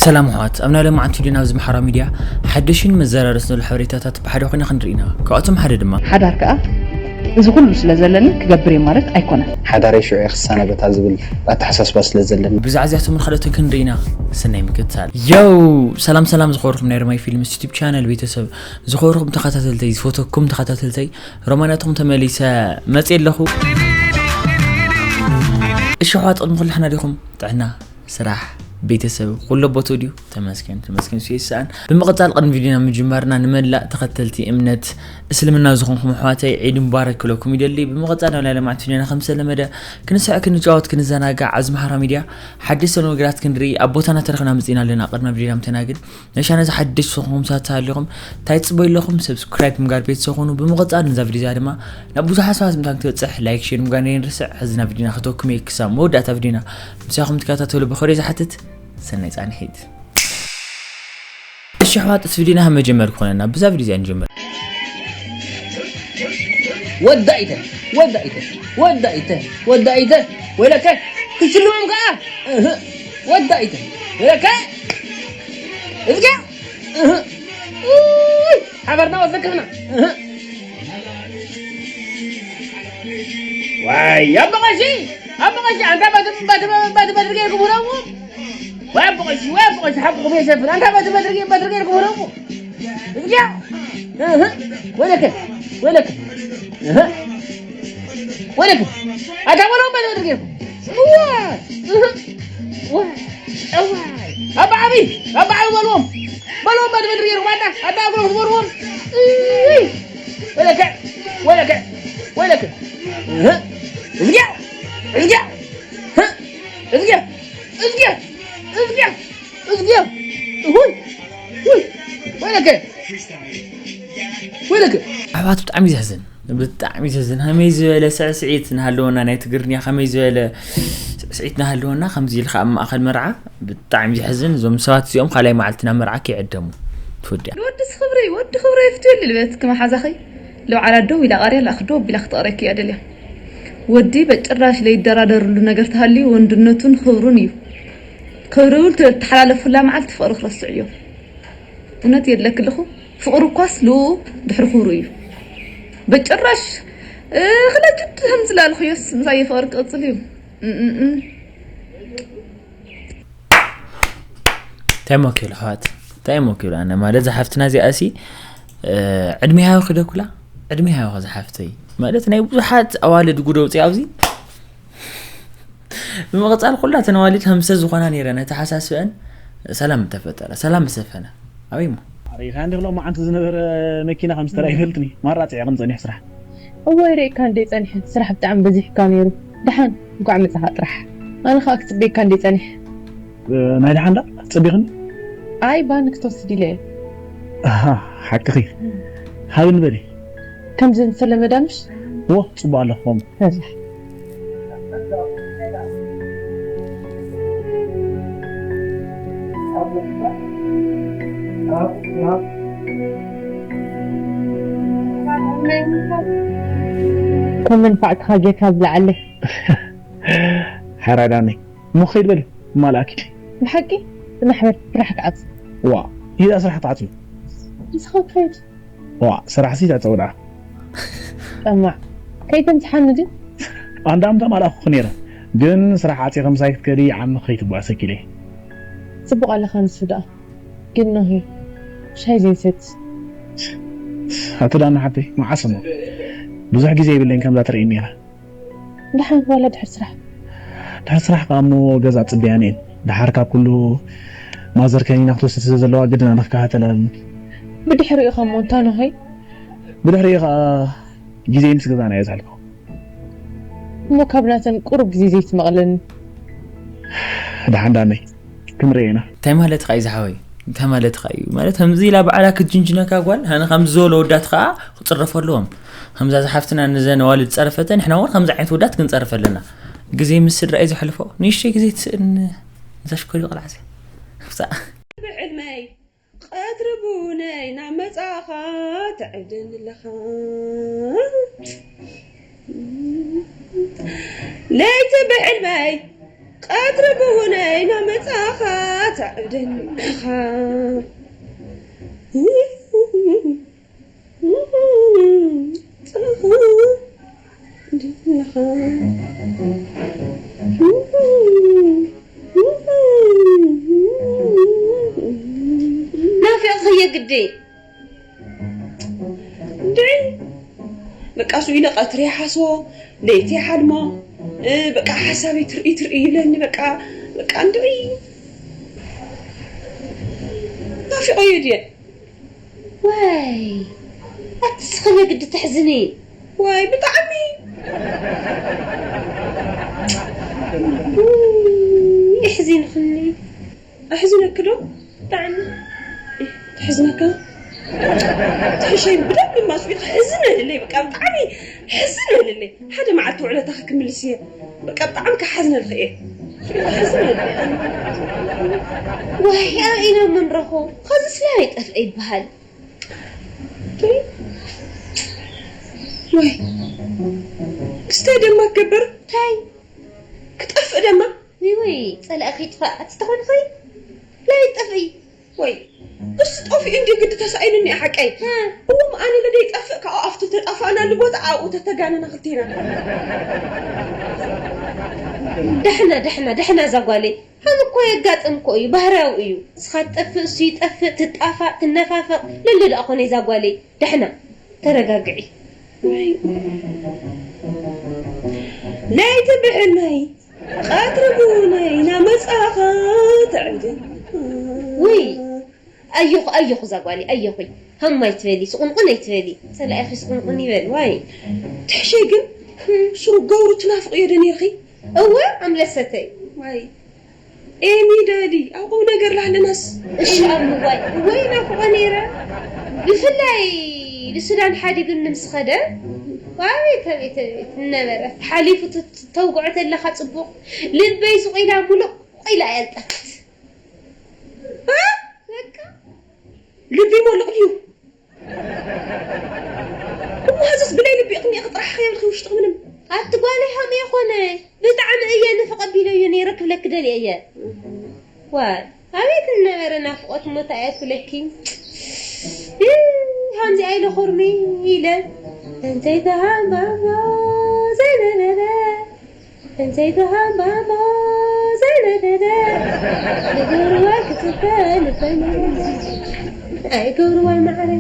ሰላም ኣሕዋት፣ ኣብ ናይ ሎማዓንቲ ቪድዮና ኣብዚ ማሕበራዊ ሚድያ ሓደሽን መዘራረስን ዘሎ ሓበሬታታት ብሓደ ኮይና ክንርኢ ኢና። ካብኣቶም ሓደ ድማ ሓዳር ከኣ እዚ ኩሉ ስለ ዘለኒ ክገብር እየ ማለት ኣይኮነን። ሓዳረይ ሽዑ እየ ክሰናበታ ዝብል ኣተሓሳስባ ስለ ዘለኒ። ብዛዕባ እዚኣቶምን ካልኦትን ክንርኢ ኢና። ሰናይ ምክትታል። ዮው! ሰላም ሰላም ዝኸበርኩም ናይ ርማይ ፊልምስ ዩቱብ ቻነል ቤተሰብ፣ ዝኸበርኩም ተኸታተልተይ፣ ዝፈተኩም ተኸታተልተይ፣ ሮማናትኩም ተመሊሰ መፅየ ኣለኹ። እሺ ኣሕዋት፣ ቅድሚ ኩሉ ሓና ዲኹም? ጥዕና፣ ስራሕ፣ ቤተሰብ፣ ኩሉ ቦትኡ ድዩ? ተመስገን፣ ተመስገን፣ እሱ ይስኣን። ብምቕጻል ቅድሚ ቪድዮና ምጅማርና ንመላእ ተኸተልቲ እምነት እስልምና ዝኾንኩም ኣሕዋተይ ዒድ ሙባረክ ክብለኩም ይደሊ። ብምቕጻል ናብ ናይ ሎማዓንቲ ቪድዮና ከም ዝተለመደ ክንስሕቅ፣ ክንጫወት፣ ክንዘናጋዕ ኣብዚ ማሕበራዊ ሚድያ ሓደሽቲ ነገራት ክንርኢ ኣብ ቦታና ተረኺብና መጺእና ኣለና። ቅድሚ ቪድዮና ምተናግን ነሻ ነዚ ሓደሽቲ ዝኾንኩም ሰባት ተሃሊኹም እንታይ ትጽበዩ ኣለኹም? ሰብስክራይብ ምግባር ቤተሰብ ኩኑ። ብምቕጻል ነዛ ቪድዮ እዚኣ ድማ ናብ ብዙሓት ሰባት ምእንታን ክትበጽሕ ላይክ፣ ሼር ምግባር ነይንርስዕ። ሕዚ ናብ ቪድዮና ከተወኩም እየ። ክሳብ መወዳእታ ቪድዮና ምሳኹም ትከታተሉ ብኽብሪ ዝሓትት ሰናይ ጻንሒት። እሺ ኣሕዋት፣ እቲ ቪድዮና ካብ መጀመር ክኾነና ብዛ ቪድዮ እዚኣ ንጀምር። ወዳኢተ ወዳኢተ ወዳኢተ ወዳኢተ ወይለከ ክሽልሞም ከኣ እህ፣ ወዳኢተ ወይለከ እዝጋ እህ፣ ውይ፣ ሓበርና ወዘክፍና እህ። ዋይ ኣቦ ቀሺ ኣቦ ቀሺ ኣንታ ባትሪ ባትሪ ባትሪ ባትሪ ገይርኩም ህረሙ። ወይ ኣቦ ቀሺ ወይ ኣቦ ቀሺ ሓቁ ክብየ ሰፍር ኣንታ ባትሪ ባትሪ ገይር ባትሪ ገይርኩም ህረሙ። እዚኣ እህ ወለከ ወለከ እህ ወለከ ኣታ በሎም ባትሪ ባትሪ ገይርኩም። እዋ እህ እዋ እዋ ኣባ ዓቢ ኣባ ዓቢ በልዎም በልዎም ባትሪ ባትሪ ገይርኩም ኣታ ኣታ ኣግሎም ዝበልዎም። እይ ወለከ ወለከ ወለከ እህ እዚኣ እዚኣ እህ እዚኣ እዝጊ እዝጊ እዝጊ እሁይ ውይ ወይለከ ወይለከ ኣሕዋት ብጣዕሚ ዘሕዝን ብጣዕሚ ዘሕዝን። ከመይ ዝበለ ስዕስዒት እናሃለወና ናይ ትግርኛ ከመይ ዝበለ ስዕስዒት እናሃለወና ከምዚ ኢልካ ኣብ ማእኸል መርዓ ብጣዕሚ ዘሕዝን። እዞም ሰባት እዚኦም ካልኣይ መዓልቲ ናብ መርዓ ከይዕደሙ ትወዲኣ። ወድስ ክብረይ ወዲ ክብረይ ፍትየሉ ልበትኪ መሓዛኺ ለውዓላ ደው ኢላ ቃርያ ኣላ ክደው ኣቢላ ክትቕረኪ እያ ደልያ። ወዲ በጭራሽ ለይደራደርሉ ነገር ተሃልዩ ወንድነቱን ክብሩን እዩ። ክብሪ እውን ተተሓላለፉላ መዓልቲ ፍቕሪ ክረስዕ እዮም። እውነት የድለኪ ኣለኹ ፍቕሪ እኳስ ልኡ ድሕሪ ክብሩ እዩ። በጭራሽ ክለጅድ ከም ዝላለኽዮስ ምሳየ ፍቕሪ ክቕፅል እዩ። እንታይ ሞ ክብል ኣሕዋት እንታይ ሞ ክብል ኣነ ማለት ዝሓፍትና እዚኣ ሲ ዕድሜ ሃዊ ክደኩላ ዕድሜ ሃዊ ዝሓፍተይ ማለት ናይ ብዙሓት ኣዋልድ ጉደውፂ ኣብዚ ብምቕፃል ኩላተን ኣዋልድ ከምሰ ዝኾና ነይረን ተሓሳስበን ሰላም ተፈጠረ ሰላም ሰፈነ ኣበይ ሞ ኣሬካ እንዲ ክሎ መዓንቲ ዝነበረ መኪና ከም ዝተራ ይፈልጥኒ ማራ ፅዕቕን ፀኒሕ ስራሕ እዋይ ርእካ እንደ ፀኒሐ ስራሕ ብጣዕሚ በዚሕካ ነይሩ ደሓን እንኳዕ መፃኻ ጥራሕ ኣነ ከዓ ክፅበየካ እንደ ፀኒሐ ናይ ደሓን ዳ ክትፅቢኽኒ ኣይ ባኒ ክትወስድ ኢለ እየ ኣሃ ሓቅኺ ሃብኒ በሊ ከምዚ ዝተለመዳ ምሽ ዎ ፅቡቅ ኣለኹም ከም መንፋዕትኻ ጌርካ ዝለዓለ ሓራዳኒ እሞ ኸይድ በሊ እማልኣኪ ብሓቂ ዝማሕበር ስራሕ ክዓፅ ዋ ይዛ ስራሕ ተዓፅዩ ንስኻ ክኸይድ ዋ ስራሕ ሲ ተፀውዳ ጠማዕ ከይተምፅሓኒ ድዩ ኣንዳምታ ማልኣኹ ነይረ ግን ስራሕ ዓፂ ከምሳይ ክትከዲ ዓሚ ከይትጓሰኪ ኢለ ፅቡቅ ኣለኻ ንሱ ደኣ ግን ኖሄ ሻይ ዘይሰት ኣቲ ዳና ሓብተይ መዓስ እሞ ብዙሕ ግዜ የብለይን ከምዛ ትርእይኒ ኢኻ ደሓን ዋላ ድሕሪ ስራሕ ድሕሪ ስራሕ ከዓ እሞ ገዛ ፅበያኒ እየን ደሓር ካብ ኩሉ ማዘር ከኒና ክትወስድ ስለ ዘለዋ ግድን ኣነ ክከታተላ ኣለኒ ብድሕሪኡ ከሞ እንታ ኖሄ ብድሕሪኡ ከዓ ግዜ ምስ ገዛና እየ ዘሕልፎ እሞ ካብ ናተን ቁሩብ ግዜ ዘይትመቕለኒ ደሓን ዳነይ ክንርኤ ኢና እንታይ ማለትኻ እዩ ዝሓወይ እንታይ ማለትኻ እዩ ማለት ከምዚ ኢላ ባዕላ ክትጅንጅነካ ጓል ሃነ ከምዚ ዝበሉ ወዳት ከዓ ክፅረፉ ኣለዎም ከምዛ ዝሓፍትና ንዘን ኣዋልድ ዝፀረፈተ ንሕና እውን ከምዚ ዓይነት ወዳት ክንፀርፍ ኣለና ግዜ ምስ ስድራ እዩ ዘሕልፎ ንእሽተይ ግዜ ትስእን እዛ ሽኮሪ ቆልዓ እዚኣ ብዕልመይ ቀትሪ ቡነይ ናመጻኻ ትዕብደኒ ኣለኻ ለይቲ ብሕልመይ ቀትሪ ብውነይ ናመጻኻ ተዕብደኒ ኢኻ። ናፊቕኽየ ግዲ። እንድዒ በቃ እሱ ኢለ ቀትሪ ይሓስቦ፣ ለይቲ ይሓልሞ። እ፣ በቃ ሓሳበይ ትርኢ ትርኢ ይብለኒ። በቃ፣ በቃ እንድዒ ናፊቐዮ ድየ? ዋይ፣ ኣቲ ስኽለ ግዲ ተሕዝኒ። ዋይ፣ ብጣዕሚ። ውይ፣ የሕዚንኽኒ። ኣሕዝነኪ ዶ? ብጣዕሚ። ተሕዝነካ? ትሕሸይ ብደንብ ማስቢ ክሕዝን እልለይ፣ በቃ ብጣዕሚ ሕዝን እልለይ። ሓደ መዓልቲ ውዕለታኺ ክምልስ እየ። በቃ ብጣዕሚ ክሓዝነልኺ እየ። ሕዝን እልለይ። ዋይ፣ ኣበይ ኢና መንረኾ? ኸዚ ስለ ኣይጠፍአ ይበሃል። ወይ ክስታይ ደማ ክገብር እንታይ? ክጠፍእ ደማ። ወይ ወይ፣ ጸላኢ ከይጥፋእ ኣቲ ተኾንኺ? ላይ ጠፍኢ። ወይ እሱ ጠፊኡ እንዲ ግዲ ተሳኢኑኒ ሓቀይ። እ። እዎም ኣነ ለደይ ጠፍእ ካብኡ ኣብቲ ተጣፋእናሉ ቦታ ኣብኡ ተተጋነና ክልቴና። ደሕና፣ ደሕና፣ ደሕና እዛ ጓለይ። ከም እኮ የጋጥም እኮ እዩ፣ ባህርያዊ እዩ። ንስኻ ትጠፍእ፣ እሱ ይጠፍእ፣ ትጣፋእ፣ ትነፋፈቕ። ልሉ ደኣ ኮነ እዛ ጓለይ። ደሕና፣ ተረጋግዒ። ለይቲ ብሕልመይ፣ ቀትሪ ብውነይ ናመጻኻ ትዕድም። ውይ፣ ኣየኹ፣ ኣየኹ እዛ ጓለይ፣ ኣየኹይ። ሃም ኣይትበሊ፣ ስቑንቑን ኣይትበሊ። ጸላኢኺ ስቑንቑን ይበል፣ ዋይ። ትሕሸይ ግን፣ ስሩ ገብሩ ትናፍቕዮ ዶ ነይርኺ? እወ፣ ኣምለሰተይ። ዋይ። ኤሚ ዳዲ፣ ኣብ ቁም ነገር ላህለናስ። እሺ፣ ኣብ ምዋይ። እወ፣ ይናፍቖ ነይረ። ብፍላይ ንሱዳን ሓዲጉኒ ምስ ኸደ፣ ኣቤት፣ ኣቤት፣ ኣቤት፣ ነበረ። ሓሊፉ ት-፣ ተውግዖ ተለኻ ጽቡቕ። ልበይ ስቕ ኢላ፣ ሙሉቕ ኢላ እያ ዝጠፍት። እ? በቃ። ልቢ ሞልቕ ድዩ? እሞ ሀዝስ ብለይ ልቢ ኢኽኒ ኢኺ ጥራሕ ከየብልኺ ውሽጥኺ ምንም። ኣቲ ጓለይ ሃም የኾነ ብጣዕሚ እየ ንፍቕ ኣቢለዮ ነይረ ክብለኪ ደልየ እየ። ዋይ ኣቤት ነበረ ናፍቖት ሞት ኣየትብለኪ። እ፣ ሃምዚ ኣይለ ኹርሚ ኢለ እንተይተሃምባሞ ዘይነበረ እንተይተሃምባሞ ዘይነደደ ንግርዋ ክትበ ልበይ መለስ ኣይ ግርዋ ማዕረ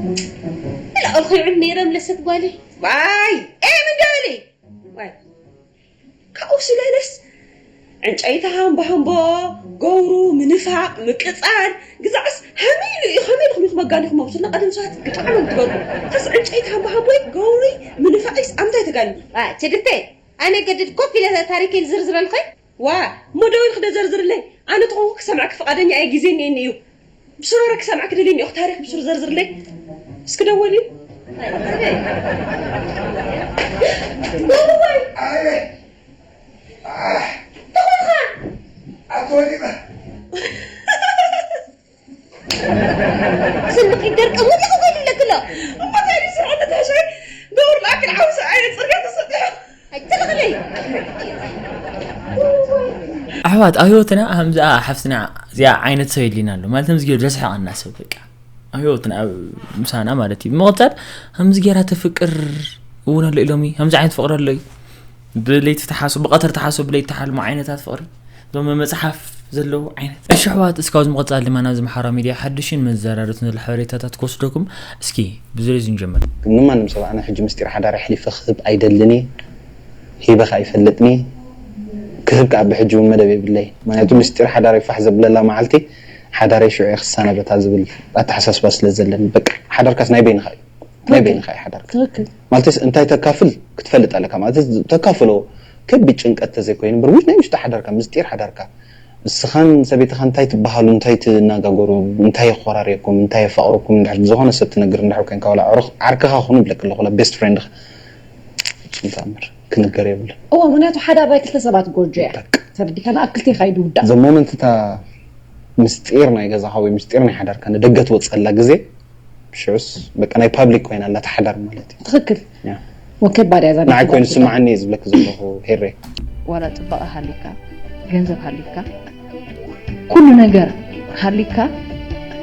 ኢላ ኦልኸይዑን ነይረ ምለሰት ጓለይ። ዋይ ኤም እንደበሊ ዋይ ካብኡ ስለለስ ዕንጨይቲ ሃምቦ ሃምቦ ገብሩ ምንፋቕ ምቅጻል ግዛዕስ ሃመይ ኢሉ እዩ ከመይ ኢልኩም ኢኹም ኣጋሊኹም ኣብስና ቀደም ሰባት ብጣዕሚ እዮም ትገርሙ። ከስ ዕንጨይቲ ሃምቦ ሃምቦ ገብሩ ምንፋቕ ይስ ኣምታይ ተጋሊኹም? ትግተይ ኣነ ገድድ ኮፍ ኢለ ታሪከይ ዝርዝረልኸይ። ዋ እሞ ደው ኢልክ ዶ ዘርዝርለይ? ኣነ ተኾንኩ ክሰምዐኪ ፍቓደኛ እየ፣ ግዜ እኒኤኒ እዩ። ብስሮረ ክሰምዐኪ ደልየኒ እየ። ታሪክ ብስሩ ዘርዝርለይ። እስኪ ደወሊ። ኣይ፣ ኣይ፣ ኣይ፣ ኣይ፣ ተኾንካ? ኣቶ ወዲቐ። ስንቂ ደርቀ ወዲቑ ኮይኑለክሎ። እሞ ታዲያ ስርዓተ ተሻይ ገብሩ ለኣክል ዓውሲ ኣየ ጽርግያ ተሰጢሑ። ኣይትልቕለይ። ኣሕዋት ኣብ ህይወትና ከምዚኣ ሓፍትና እዚኣ ዓይነት ሰብ የድልየና ኣሎ ማለት ከምዚ ገይሩ ዘስሕቐና ሰብ በቃ ኣብ ህይወትና ኣብ ምሳና ማለት እዩ ብምቕጻል ከምዚ ገይራ ተፍቅር እውን ኣሎ ኢሎም ከምዚ ዓይነት ፍቅሪ ኣሎ እዩ ብለይቲ ተሓስቡ ብቐትሪ ተሓስቡ ብለይቲ ተሓልሙ ዓይነታት ፍቅሪ እዞም መጽሓፍ ዘለዉ ዓይነት እሺ ኣሕዋት እስካብ ዝምቕጻል ድማ ናብዚ ማሕበራዊ ሚድያ ሓድሽን መዘራረብትን ዘሎ ሓበሬታታት ክወስደኩም እስኪ ብዝርዝር ንጀምር ንማንም ሰብ ኣነ ሕጂ ምስጢር ሓዳር ኣሕሊፈ ክህብ ኣይደልን እየ ሂበ ከኣ ኣይፈልጥን እየ ክህብ ከኣ ብሕጂ እውን መደብ የብለይ ምክንያቱ ምስጢር ሓዳረይ ፋሕ ዘብለላ መዓልቲ ሓዳረይ ሽዑ እየ ክሰናበታ ዝብል ኣተሓሳስባ ስለ ዘለኒ በቃ ሓዳርካስ ናይ በይንኻ እዩ ናይ በይንኻ እዩ ሓዳርካ ትክክል ማለትስ እንታይ ተካፍል ክትፈልጥ ኣለካ ማለት ተካፍሎ ከቢድ ጭንቀት ተዘይኮይኑ እምበር ውሽ ናይ ውሽጢ ሓዳርካ ምስጢር ሓዳርካ ንስኻን ሰበይትኻ እንታይ ትበሃሉ እንታይ ትናጋገሩ እንታይ የኾራርየኩም እንታይ የፋቕረኩም እንድሕር ዝኾነ ሰብ ትነግር እንድሕር ኮይንካ ዋላ ዓርክኻ ኩኑ ይብለክ ኣለኹ ዋላ ቤስት ፍሬንድኻ ፍጹም ተኣምር ክንገር የብሉ እዋ ምክንያቱ ሓዳር ናይ ክልተ ሰባት ጎጆ እያ ተረዲካ ንኣክልቲ ኢኻ ይድውዳእ ዘ ሞመንት እታ ምስጢር ናይ ገዛኻ ወይ ምስጢር ናይ ሓዳርካ ንደገ ትወፀላ ግዜ ሽዑስ በቃ ናይ ፓብሊክ ኮይና ኣላ እታ ሓዳር ማለት እዩ ትኽክል ያ። ወከባድ እያ እዛ ናይ ንዓይ ኮይኑ ሓዳር ስምዓኒ እየ ዝብለኪ ዘለኹ ሄሬ ዋላ ፅባቐ ሃሊካ ገንዘብ ሃሊካ፣ ኩሉ ነገር ሃሊካ፣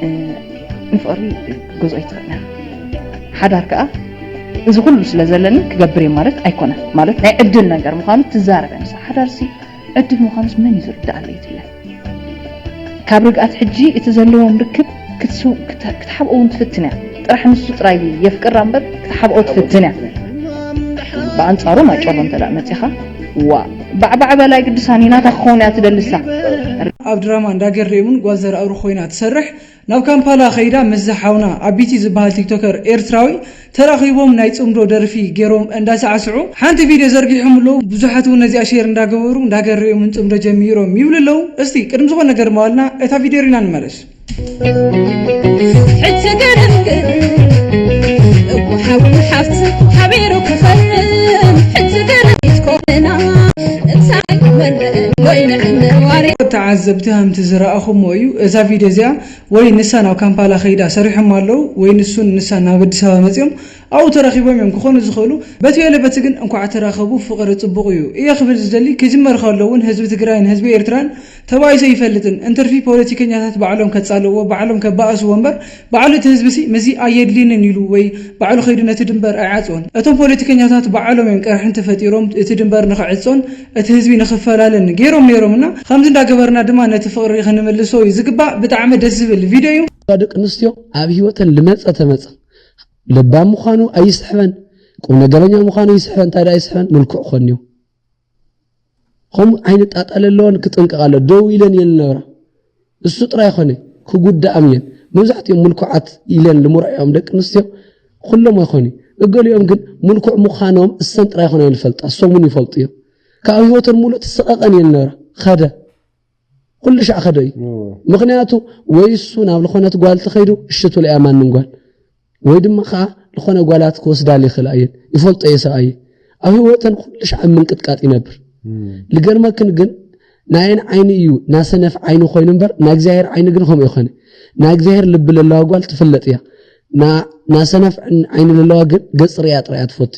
እ፣ ንፍቕሪ ክትገዝኦ ኣይትኽእልን። ሓዳር ከኣ እዚ ኩሉ ስለ ዘለኒ ክገብር እየ ማለት ኣይኮነን። ማለት ናይ ዕድል ነገር ምዃኑ ትዛረብ እያ ንሳ። ሓዳርሲ ዕድል ምዃኑስ መን እዩ ዝርድኣለይ ትብለ። ካብ ርግኣት ሕጂ እቲ ዘለዎም ርክብ ክትስው-፣ ክተ-፣ ክትሓብኦ እውን ትፍትን እያ። ጥራሕ ንሱ ጥራይ የፍቅራ እምበር ክትሓብኦ ትፍትን እያ። ብኣንጻሩ ማይጨሎ እንተ ደኣ መጺኻ፣ ዋ፣ ባዕባዕ በላይ ግድሳኒ ናታ ክኸውን እያ ትደልሳ። ኣብ ድራማ እንዳገረዩምን ጓል ዘርኣሩ ኮይና ትሰርሕ ናብ ካምፓላ ከይዳ ምስዚ ሓውና ኣቢቲ ዝበሃል ቲክቶከር ኤርትራዊ ተራኺቦም ናይ ጽምዶ ደርፊ ገይሮም እንዳሳዕስዑ ሓንቲ ቪድዮ ዘርጊሖም ኣለዉ። ብዙሓት እውን ነዚኣ ሼር እንዳገበሩ እንዳገረዩምን ጽምዶ ጀሚሮም ይብሉ ኣለዉ። እስቲ ቅድሚ ዝኾነ ነገር ማዋልና እታ ቪድዮ ሪና ንመለስ። ሕጂ ገለምግር እኮ ሓውን ሓፍት ሓቢሩ ክኸርም ሕጂ ገለሚት ኮና እንታይ ክመርእ ወይ ንዕምር ዋሪ ተዓዘብቲ ከምቲ ዝረኣኹሞ እዩ። እዛ ቪድዮ እዚኣ ወይ ንሳ ናብ ካምፓላ ከይዳ ሰሪሖም ኣለዉ ወይ ንሱን ንሳን ናብ ኣዲስ ኣበባ መፂኦም ኣብኡ ተራኺቦም እዮም ክኾኑ ዝኽእሉ። በቲ በለ በቲ ግን እንኳዕ ተራኸቡ፣ ፍቕሪ ፅቡቕ እዩ እየ ክብል ዝደሊ። ክጅመር ከሎ እውን ህዝቢ ትግራይን ህዝቢ ኤርትራን ተባኢሱ ኣይፈልጥን። እንትርፊ ፖለቲከኛታት ባዕሎም ከጻልእዎ፣ ባዕሎም ከባእስዎ እምበር ባዕሉ እቲ ህዝቢ ሲ ምዚ ኣየድልየንን ኢሉ ወይ ባዕሉ ከይዱ ነቲ ድንበር ኣይዓጽዎን። እቶም ፖለቲከኛታት ባዕሎም እዮም ቅርሕንቲ ፈጢሮም እቲ ድንበር ንኽዕጾን እቲ ህዝቢ ንኽፈላለን ገይሮም ነይሮም እና ከምዚ እንዳገበርና ድማ ነቲ ፍቕሪ ክንምልሶ እዩ ዝግባእ። ብጣዕሚ ደስ ዝብል ቪድዮ እዩ። እዛ ደቂ ኣንስትዮ ኣብ ህይወተን ልመጸ ተመጸ ለባም ምዃኑ ኣይስሕበን፣ ቁም ነገረኛ ምዃኑ ይስሕበን፣ እንታይ ደኣ ይስሕበን ምልኩዕ ኮንዮ። ከምኡ ዓይነት ጣጣ ለለወን ክጥንቀቓ ኣሎ። ደው ኢለን እየን ዝነብራ። እሱ ጥራይ ኮነ ክጉዳእም እየን። መብዛሕትኦም ምልኩዓት ኢለን ልምርዐኦም ደቂ ኣንስትዮ ኩሎም ኣይኮኑ። እገሊኦም ግን ምልኩዕ ምዃኖም እሰን ጥራይ ኮነ እየን ዝፈልጣ፣ እሶም እውን ይፈልጡ እዮም። ካብ ህይወተን ሙሉእ ትሰቐቐን እየን ዝነብራ። ኸደ ኩሉ ሻዕ ከደ እዩ። ምኽንያቱ ወይ እሱ ናብ ዝኾነት ጓል ተኸይዱ እሺ ትብሎ እያ ማንም ጓል፣ ወይ ድማ ከዓ ዝኾነ ጓላት ክወስዳሉ ይኽእላ እየን። ይፈልጦ እየ ሰብኣየ። ኣብ ህይወተን ኩሉ ሻዕ ኣብ ምንቅጥቃጥ ይነብር። ልገርመክን ግን ናየን ዓይኒ እዩ ናሰነፍ ዓይኒ ኮይኑ እምበር ናይ እግዚኣብሔር ዓይኒ ግን ከምኡ ይኾነ። ናይ እግዚኣብሔር ልቢ ለለዋ ጓል ትፍለጥ እያ። ና- ናሰነፍ ዓይኒ ለለዋ ግን ገጽ ርያ ጥራይ እያ ትፈቱ።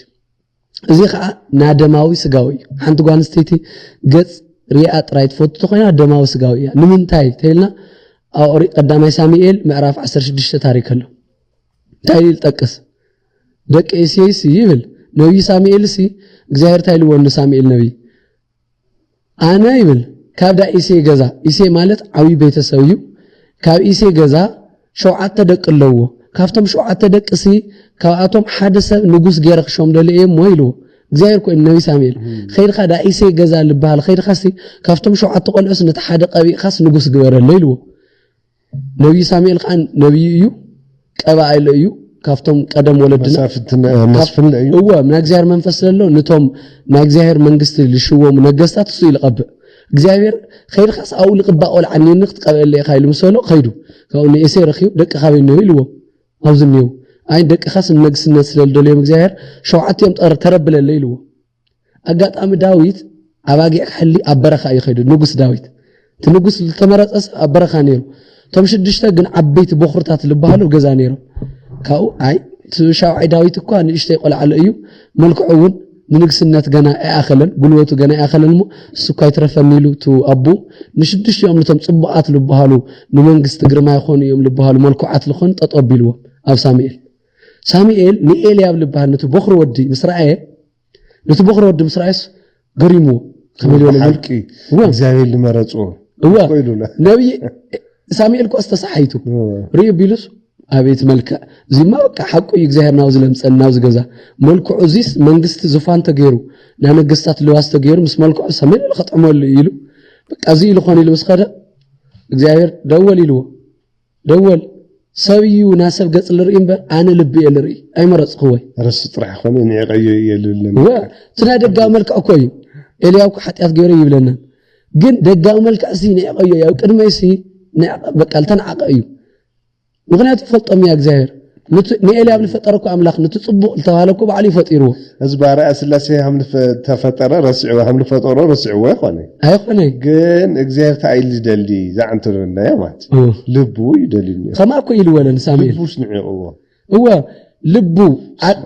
እዚ ከዓ ናደማዊ ስጋዊ እዩ። ሓንቲ ጓል ኣንስተይቲ ገጽ ሪኣ ጥራይ ትፈቱ ተኮይና ደማዊ ስጋዊ እያ። ንምንታይ ተይልና ኣብ ኦሪት ቀዳማይ ሳሙኤል ምዕራፍ ዓሰርተ ሽዱሽተ ታሪክ ኣሎ። እንታይ ኢሉ ይጠቅስ? ደቂ እሴይሲ ይብል ነቢይ ሳሙኤልሲ እግዚኣብሔር እንታይ ኢልዎ ንሳሙኤል ነቢይ? ኣነ ይብል ካብ ዳ ኢሴ ገዛ፣ ኢሴ ማለት ዓብዪ ቤተሰብ እዩ። ካብ ኢሴ ገዛ ሸውዓተ ደቂ ኣለውዎ። ካብቶም ሸውዓተ ደቂ ሲ ካብኣቶም ሓደ ሰብ ንጉስ ገይረ ክሾም ደልየ እየ እሞ ኢልዎ። እግዚኣብሔር ኮይኑ ነቢ ሳሙኤል ከይድካ ዳ ኢሴ ገዛ ልበሃል ከይድካ ሲ ካብቶም ሸውዓተ ቆልዑስ ነቲ ሓደ ቀቢእካስ ንጉስ ግበረሎ ኢልዎ። ነቢይ ሳሙኤል ከዓ ነቢይ እዩ፣ ቀባኢሎ እዩ። ካብቶም ቀደም ወለድና መሳፍንቲ መስፍን እዩ። እወ ናይ እግዚኣብሔር መንፈስ ዘሎ ነቶም ናይ እግዚኣብሔር መንግስቲ ልሽወሙ ነገስታት እሱ እዩ ልቐብእ። እግዚኣብሔር ከይድካስ ኣብኡ ልቕባእ ቆልዓ እኒኒ ክትቀብአለ ኢኻ ኢሉ ምስ በሎ ከይዱ ካብኡ ንእሴ ረኪቡ ደቂ ካበይ እኒኦ ኢልዎ። ኣብዚ እኒኦ ኣይ ደቅኻስ ንነግስነት ስለ ልደልዮም እግዚኣብሔር ሸውዓቲኦም ጠር ተረብለለ ኢልዎ። ኣጋጣሚ ዳዊት ኣባጊዕ ክሕሊ ኣብ በረኻ እዩ ከይዱ። ንጉስ ዳዊት እቲ ንጉስ ዝተመረፀ ሰብ ኣብ በረኻ ነይሩ። እቶም ሽዱሽተ ግን ዓበይቲ ቦኽርታት ዝበሃሉ ኣብ ገዛ ነይሮም። ካብኡ ኣይ እቲ ሻውዓይ ዳዊት እኳ ንእሽተይ ቆልዓ ኣሎ እዩ፣ መልክዑ እውን ንንግስነት ገና ኣይኣኸለን፣ ጉልበቱ ገና ኣይኣኸለን እሞ እሱ እኳ ይትረፈኒ ኢሉ እቲ ኣቦኡ ንሽዱሽቲኦም ነቶም ፅቡቓት ዝበሃሉ ንመንግስቲ ግርማ ይኾኑ እዮም ዝበሃሉ መልኩዓት ዝኾኑ ጠጠው ኣቢልዎም ኣብ ሳሙኤል። ሳሙኤል ንኤልያብ ዝበሃል ነቲ ቦኽሪ ወዲ ምስ ረኣየ ነቲ ቦኽሪ ወዲ ምስ ረኣየስ ገሪምዎ። ከመይ ዝበለ ሓቂ እወ። እግዚኣብሔር ዝመረፅዎ እወ ኮይሉለ ነቢይ ሳሙኤል ኮስ ተሳሓይቱ ርእዩ ቢሉስ ኣቤት መልክዕ እዚማ በቃ ሓቁ እዩ እግዚኣብሔር ናብዚ ለምፀን ናብዚ ገዛ መልክዑ እዚስ መንግስቲ ዝፋን ተገይሩ ናይ ነገስታት ልባስ ተገይሩ ምስ መልክዑ ሰመን ኢሉ ከጥዕመሉ እዩ ኢሉ በቃ እዚ ኢሉ ኾን ኢሉ ምስ ኸደ እግዚኣብሔር ደወል ኢልዎ ደወል ሰብ እዩ ናይ ሰብ ገፅ ልርኢ እምበር ኣነ ልቢ እየ ልርኢ ኣይመረፅኽዎይ ረሱ ጥራሕ ኾነ ንዕቀዮ እየ ልብለ እወ እቲ ናይ ደጋዊ መልክዕ እኮ እዩ ኤልያብ እኮ ሓጢኣት ገይረ ይብለና ግን ደጋዊ መልክዕ ሲ ንዕቀዮ እዩ ኣብ ቅድመይ ሲ በቃ ልተንዓቀ እዩ ምኽንያቱ ይፈልጦም እያ እግዚኣብሔር ንኤልያብ ልፈጠረ እኮ ኣምላኽ ነቲ ፅቡቕ ልተባሃለ እኮ ባዕሉ ይፈጢርዎ እዚ ባርያ ስላሴ ሃምልፈጠረ ረስዕዎ ሃምልፈጠሮ ረስዕዎ ይኾነ ኣይኾነ ግን እግዚኣብሔር እንታይ እዩ ዝደሊ ዝዓንተሎ እናዮ ማለት እዩ። ልቡ ይደሊ እኒኦ ከማ እኮ ኢልወለ ንሳሙኤል ልቡስ ንዕቕዎ እወ ልቡ ዓ-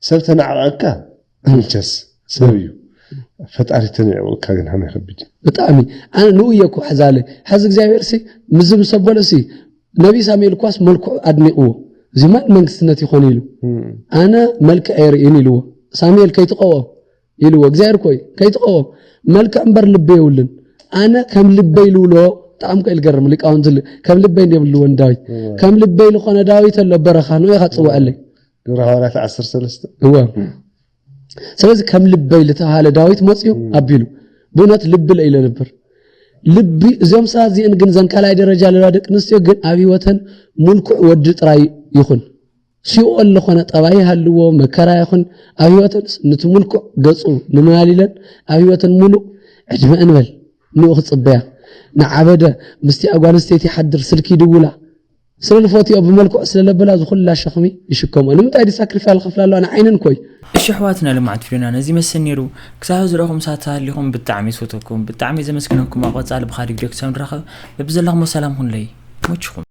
ሰብ ተናዕቐካ ምቸስ ሰብ እዩ ፈጣሪ ተንዕውካ ግን ሃመ ከቢድ። ብጣዕሚ ኣነ ንኡ እየ እኮ ሕዛለ። ሕዚ እግዚኣብሔር ሲ ምዚ ምስ ኣበሎ ሲ ነቢ ሳሙኤል እኳስ መልክዑ ኣድኒቕዎ። እዚማ መንግስትነት ይኾን ኢሉ። ኣነ መልክዕ ኣይርእን ኢልዎ። ሳሙኤል ከይትቐወም ኢልዎ እግዚኣብሔር ኮይ ከይትቐወም፣ መልክዕ እምበር ልቢ የብሉን። ኣነ ከም ልበይ ልውሎ። ብጣዕሚ ከ ልገርም ሊቃውንቲ ል- ከም ልበይ እንዲዮም ልዎ ንዳዊት። ከም ልበይ ልኾነ ዳዊት ኣሎ በረኻ ንኡ ኢኻ ትፅውዐለይ። ግብረ ሃዋርያት ዓሰርተ ሰለስተ እወ። ስለዚ ከም ልበይ ልተባሃለ ዳዊት መፅዩ ኣቢሉ። ብእውነት ልቢ ለኢለ ነበር። ልቢ እዚኦም ሰባት እዚአን ግን ዘን ካልኣይ ደረጃ ለዋ ደቂ ኣንስትዮ ግን ኣብ ህይወተን ሙልኩዕ ወዲ ጥራይ ይኹን ሲኦል ለኾነ ጠባይ ይሃልዎ መከራ ይኹን ኣብ ህይወተን ንትምልኩዕ ገጹ ንመላሊለን ኣብ ህይወተን ሙሉእ ዕድመ እንበል ንኡ ክጽበያ ንዓበደ ምስቲ ኣጓል ኣንስተይቲ ሓድር ስልኪ ይድውላ ስለ ልፈትዮ ብመልክዑ ስለ ለበላ ዝኹላ ሸኽሚ ይሽከሞ ንምንታይ ዲ ሳክሪፋይ ልኸፍላ ኣለዋ ንዓይነን ኮይ እሺ ኣሕዋትና ልምዓት ፊልምና ነዚ መስል ነይሩ ክሳብ ዝረኹም ሳት ተሃሊኹም ብጣዕሚ ይፈተኩም ብጣዕሚ ዘመስግነኩም ኣብ ቀጻሊ ብኻሊእ ቪድዮ ክሳብ ንራኸብ በብዘለኹሞ ሰላም ኩንለይ ይመችኹም